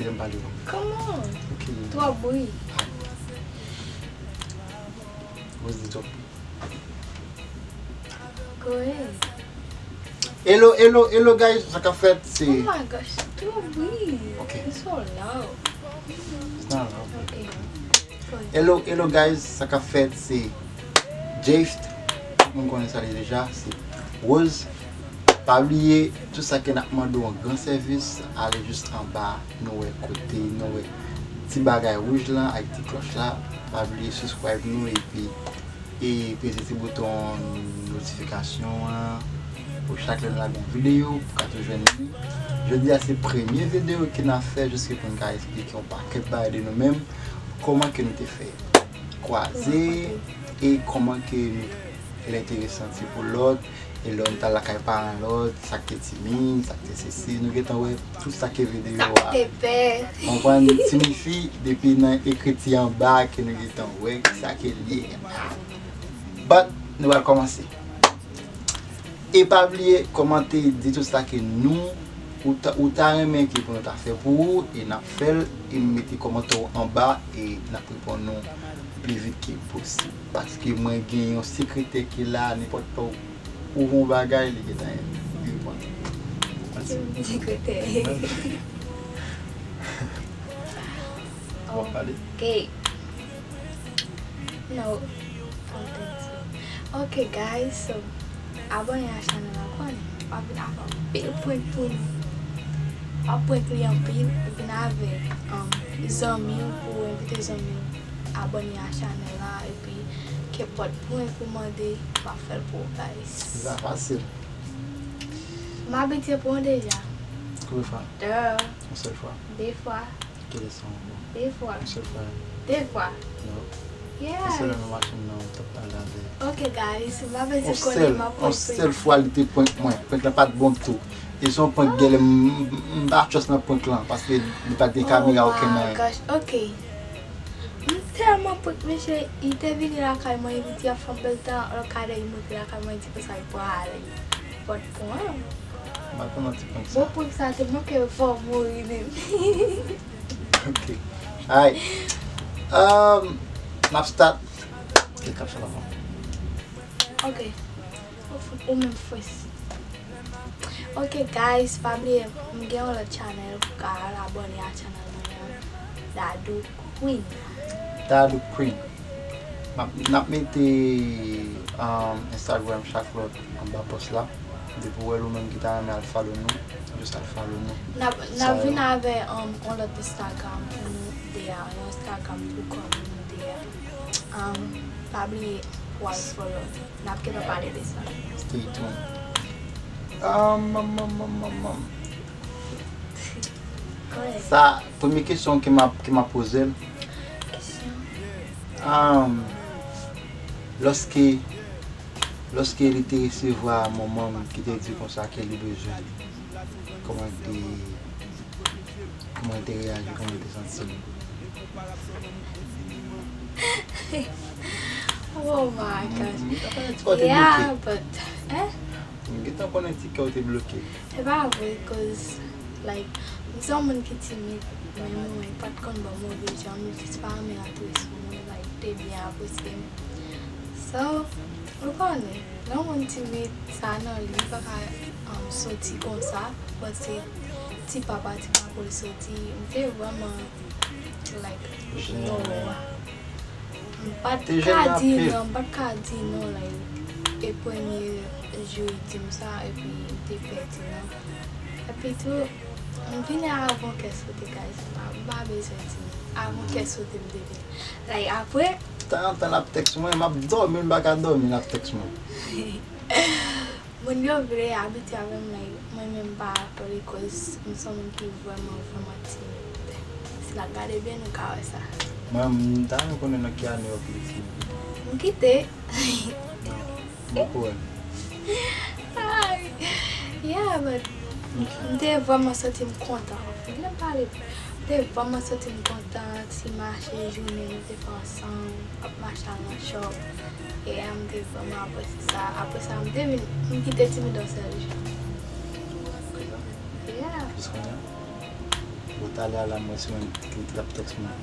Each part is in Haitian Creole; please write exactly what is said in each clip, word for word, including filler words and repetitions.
Janm pale w. Kòman? Ok. Twòp bri. Rose di twòp bri. Go ahead. Hello, hello, hello guys, sa k ap fèt? Se Oh my gosh, twòp bri. Ok. It's so loud. It's not loud. Ok. Go ahead. Hello, hello guys, sa k ap fèt? Se Jaft. Tout moun konnen sa li deja, se Rose. Pa bliye, tout sa ke n ap mande w an gran sèvis, ale jis anba, nou wè kote, nou wè ti bagay wouj lan ak ti klòch la. Pa bliye subscribe nou epi e peze ti bouton notifikasyon an pou chak lè n lage yon videyo pou ka tou jwenn li. Jodi a se premye videyo ke n ap fè jiske pou n ka eksplike yon pakèt bagay de nou menm, kòman ke nou te fè kwaze e kòman ke nou te enterese yon ti pou lòt, e lè nou t al lakay paran lòt, sa k te timiz, sa k te sesi, nou gentan wè tout sa ke videyo a. Te pè. Konprann? Timifi, depi nan ekriti anba ke nou gentan wè ki sa ke l ye. But, nou pral kòmanse. E pa bliye kòmante, di tout sa ke nou ou ta, ou ta renmen ke pou nou ta fè pou ou, e n ap fè l, e mete kòmantè w anba, e n ap reponn nou pli vit ke posib. Paske mwen gen yon sekretè ki la, nenpòt lè ou voye yon bagay, li gentan reponn. Sekretè. W ap pale? Ok. No. Content. Ok, guys, so, abòne a chanèl la, konnen. W ap vin avè anpil prank pou nou. W ap prank li anpil, vin avè, um, zanmi w pou w envite zanmi w abòne a chanèl la, epi kenpòt prank ou mande, w ap fè l pou w, guys. Sa fasil. M abitye pran deja. Konbyen fwa? Duh. Yon sèl fwa. De fwa. Ki leson bon? De fwa. Yon sèl fwa. De fwa. Non. Yeah. Yon sèl nan machin nan, w t ap pale avè. Ok, guys, m pa bezwen Yon konnen sèl, m ap yon sèl fwa li te prank mwen. Prank lan pa t bon tou. E se yon prank gèlè m, m, m pa trust nan prank lan, paske li pa t gen kamera okenn nan. Oh my gosh, ok. M tèlman prank misye, li te vini lakay mwen, li di ap fè anpil tan, lòt kadè li monte lakay mwen, li di konsa li prale. But prank. M pa konn ti prank Bon, sa. Prank sa te manke fò mouri menm. Ok. Alright. Um, n ap start. Kèk ap fè la. Ok. Ou, ou menm first. Ok, guys, pa bliye, m gen yon lòt channel pou ka al abòne a channel mwen an. Dadou Queen. Dadou Queen. M ap, n ap mete, um, Instagram chak lòt anba post la. Depi w wè nou menm ki ta renmen al follow nou, just al follow nou. N ap, n ap vin avè, um, yon lòt Instagram pou nou de a, yon Instagram pou kò nou de a. Um, pa bliye pou al follow. N ap gentan pale de sa. Stay tuned. Um, um, um, um, um, um. Kòrèk. Sa, premye kesyon ke m ap, ke m ap poze l. Kesyon. Um, lòske, lòske li te resevwa manman m ki te di konsa ke li bezwen li, kòman l te, kòman l te reyaji, kòman l te santi l? Oh my gosh. M, m ta konnen ti kote Yeah, bloke. But, eh? M gentan konnen ti kè w te bloke. Se pa vre, cause, like, m se yon moun ki timid, men mwen pa t konn ban move jan, m jis pa renmen antre sou moun, like, te byen apresye m. So, ou konnen, lè yon moun timid, sa nan li, li pa ka, um, soti konsa, but se ti pa pa ti pa pou l soti, m te vrèman, like, Jen. No. M pa t Te ka jèn di anpil. Non, m pa t ka di non, like, e premye jou li di m sa, epi m te pè di non. Epi tou, m vini avan kè sote, guys, m pa, m pa bezwen di non. Avan kè sote, m te vini. Like, apre, Tan, tan l ap tèks mwen, m ap dòmi, m pa ka dòmi, l ap tèks mwen. Moun yo vle abitye avè m, like, mwen menm m pa vle, cause m se yon moun ki vrèman, vrèman timid. Si n ap gade byen, nou ka wè sa. Mwen, m ta renmen konnen nan ki ane w ap piti. M kite. Non, m poko wè l. Ay. Yeah, but m te vrèman santi m kontan. Anfen, lè m pale, m te vrèman santi m kontan, ti mache jounen nou te fè ansanm, ap mache al nan shop. Yeah, m te vrèman apresye sa. Apre sa, m te vin, m kite timid yon sèl jou. Yeah. Jis kounye a? Ou talè a la, mwen se mwen ki t ap tèks mwen.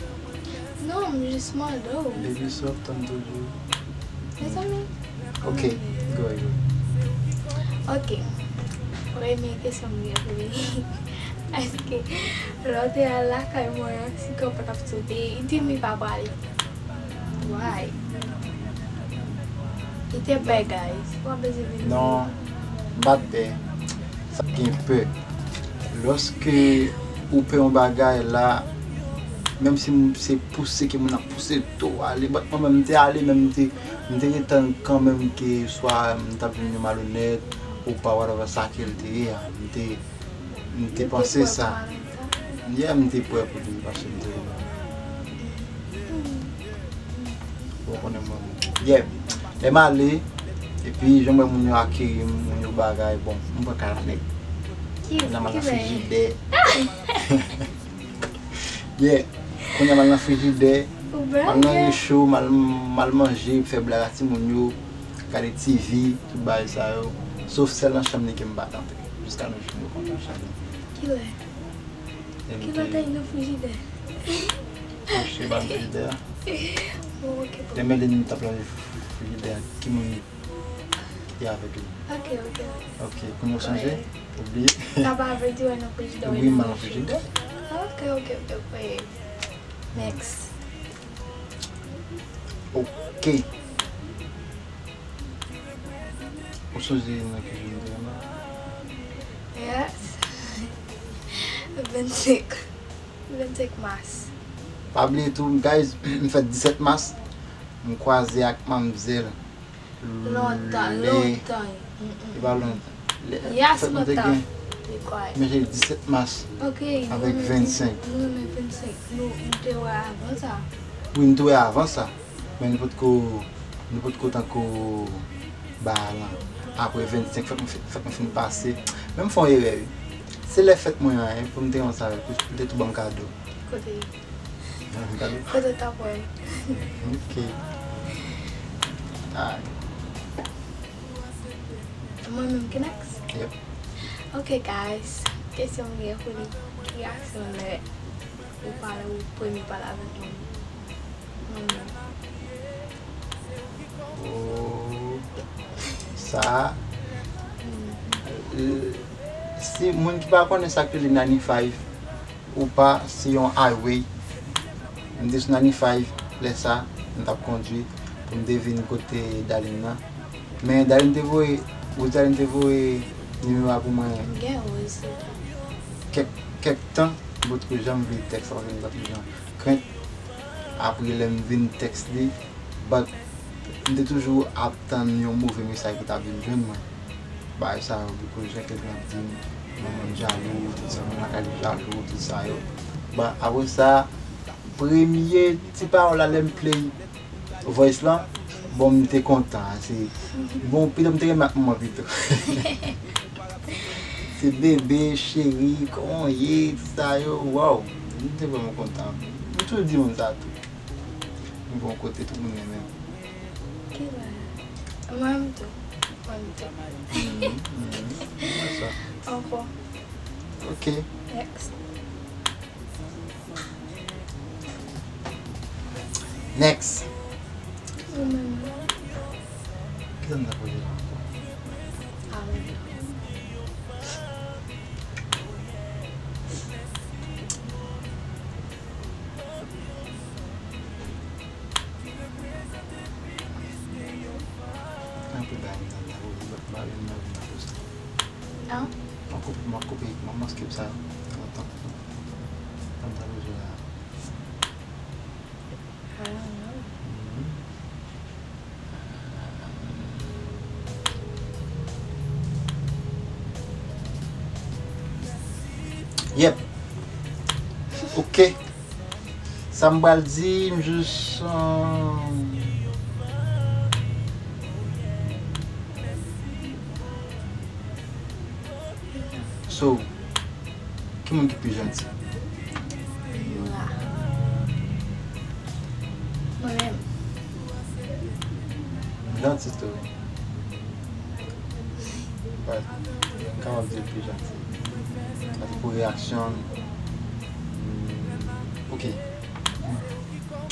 Non, m jis mande w. Baby, so often do you Mezanmi. Ok, go ahead. Ok. Premye kesyon m gen pou li. Èske lè w te al lakay mwen an, si kò pa t ap sote, li di m li pa prale. Why? Li te pè, guys. Ou pa bezwen vin. Non, m pa t pè. Sa gen pè. Lòske ou pè yon bagay la, menm si m- se pouse ke moun ap pouse tou ale, but mwen menm m te ale, men m te, m te gentan kanmenm ke swa m t ap jwenn yon malonèt, ou pa whatever sa ke l te ye a. M te, m te panse sa. Yeah, m te prè pou li, paske m te renmen. Bon, konnen mwen. Yeah. Lè m ale, epi jan m wè moun yo akeyi m, moun yo bagay, bon, m pran kay la nèt. Ki Nan m al nan ki lè? Frijidè. Yeah. Kounye a m al nan Frijidè, Ou m al nan blage? Recho, m al, m al manje, fè blag ak timoun yo, gade T V, tout bagay sa yo. Sof sèl nan chanm li ke m pa t antre. Jiska nou jou nou kontan chanm li. Ki lè? E m Ki lè w te nan frijidè? Mouche ban frijidè a. Bon, ok, bon. Lè Melin t ap lave frijidè a, ki moun ki te avèk li? Ok, ok. Ok, kounye w sonje? Oubliye? Sa pa vle di wè nan frijidè. Wi, m al nan frijidè. Ok, ok, ok, ok. Next. Ok. Ou sonje nan ki jou m te renmen? Yes. Vennsenk. Vennsenk mas. Pa bliye tou, guys, m fèt disèt mas. M kwaze ak manmzèl. Lontan, Lè- lontan. E pa lontan. Lè- Yes, fèt mwen te lontan. gen, Li kwè. men se disèt mas. Ok. Avèk vennsenk. Nou renmen vennsenk. Nou, nou te wè avan sa. Wi, nou te wè avan sa. Men nou potko, nou potko tankou ba lan. Apre vennsenk, fèt mwen fin, fèt mwen fin pase. Men m fè yon erè, wi. Se lè fèt mwen an, pou m te renmen sa, pou l te tou ban m kado. Kote? Ban m kado. Kote w t ap wè m? Ok. Ay. Mwen menm ki next? Yep. Ok, guys. Kesyon m gen pou li. Reaksyon lè ou pale, ou premye pale avèk moun. Mwen menm. Oh, sa, euh, si moun ki pa konnen sa k rele ninety-five ou pa, se yon highway. M te sou ninety-five lè sa, m t ap kondwi pou m te vin kote Darline nan. Men Darline te voye, Rose Darline te voye nimewo a pou mwen M gen Rose. kèk, kèk tan, m potko janm vle tèks la, paske m t ap jan krent. Apre lè m vin tèks li, but m te toujou ap tann yon move mesaj ki t ap vin jwenn mwen. Bagay sa yo, because jan kèk moun ap di m, manman m jalou, tout sa, moun lakay li jalou, tout sa yo. But apre sa, premye ti pawòl la, lè m play voice lan, bon, m te kontan. Se, bon, pito m te renmen ak manman pito. Se bebe, cheri, kòman w ye, tout sa yo, waw. M te vrèman kontan. M toujou di moun sa tou. M bon kote tout moun renmen m. Ki lè? Mwen menm tou. Mwen menm tou. Mhm, mhm. Mwen sa. Ankò. Ok. Next. Next. Ou menm. Kisa m ta poze la ankò? Amen. Anpil bagay m ta, ta poze, but m pa vin nan vin nan poze. Ah. M ap koupe, m ap koupe, m ap maske sa lontan. Sa m ta poze la. I don't know. Yep. Ok. Sa m pral di, m jis, um, so, ki moun ki pi janti? Mwen menm. M janti tou. But, m kapab di l pi janti. Paske pou reaksyon l, Ok.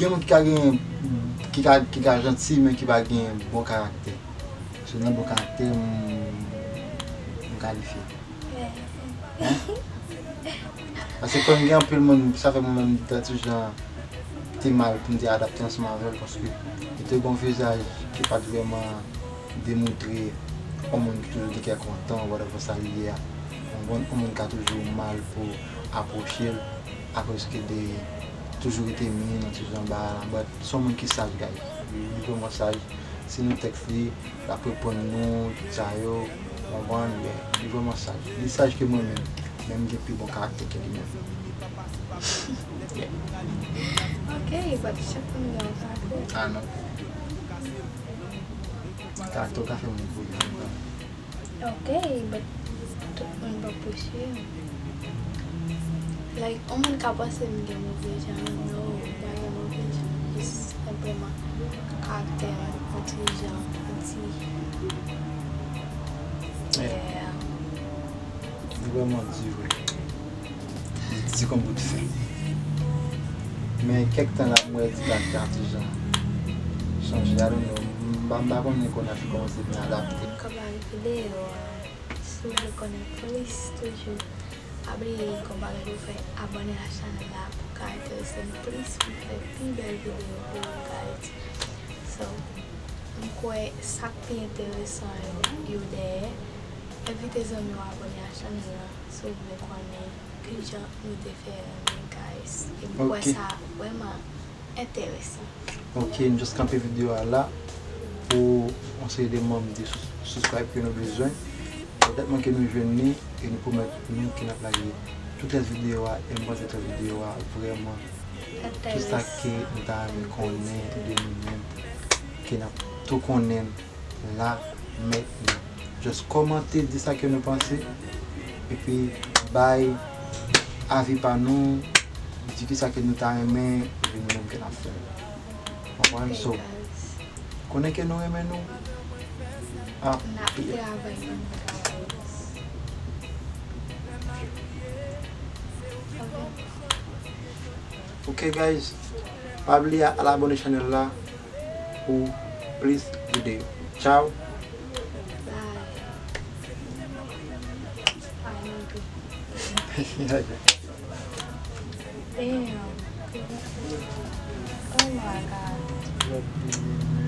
Gen moun ki ka gen, ki ka, ki ka janti, men ki pa gen bon karaktè. Se nan bon karaktè, m, m kalifye. Paske kòm gen anpil moun, sa fè mwen menm, m te ti jan, te mal pou m te adapte ansanm avè l, paske li te gen yon vizaj ki pa t vrèman demontre yon moun ki toujou gen kè kontan, whatever sa li ye a. Yon moun, yon moun ka toujou mal pou apwoche l, akoz ke de toujou rete mi nan ti jan bagay la. But se yon moun ki saj, guys. Li, li vrèman saj. Si nou tèks li, l ap reponn nou, tout sa yo, ou konprann, yeah, li vrèman saj. Li saj ke mwen menm, men m gen pi bon karaktè ke li menm. Yeah. Ok, but chak moun gen yon karaktè. Ah non. Karaktè w ka fè moun evolye, ou konprann. Ok, but tout moun pa posib. Like, yon moun ka panse m gen move jan, no, m pa gen move jan. Jis senpleman karaktè m, yon ti jan, yon ti. Yeah. Yeah. Li vrèman di vre. Li di kon bout fen. Men kèk tan la, m wè di karaktè a ti jan chanje. I don't know. M pa, m pa konnen kounye a fi kòmanse vin adapte. Kòm a videyo a, si w vle konnen plis toujou, pa bliye gon bagay pou fè, abòne a chanèl la pou ka enterese n plis pou n fè pi bèl videyo pou ou, guys. So, m kwè sa k pi enteresan yo, yo dèyè. Envite zanmi w abòne a chanèl la si w vle konnen kijan nou te fè renmen, guys. E m kwè sa vrèman enteresan. Ok, m just kanpe videyo a la pou yon seri de manm de sus-, subscribe ke nou bezwen. Petèt manke nou jwenn li e nou pwomèt nou ke n ap lage tout rès videyo a e m panse tout videyo a vrèman tout sa ke nou ta renmen konnen de nou menm ke n ap tou konnen la mentnan. Just kòmante, di sa ke nou panse, epi bay avi pa nou, di kisa ke nou ta renmen, epi nou menm ke n ap fè l. Konprann? So, konnen ke nou renmen nou. Ah, n ap travay pou nou travay. Ok, guys, pa bliye al abòne chanèl la pou plis videyo. Tchao! Bye. Damn. Oh my God.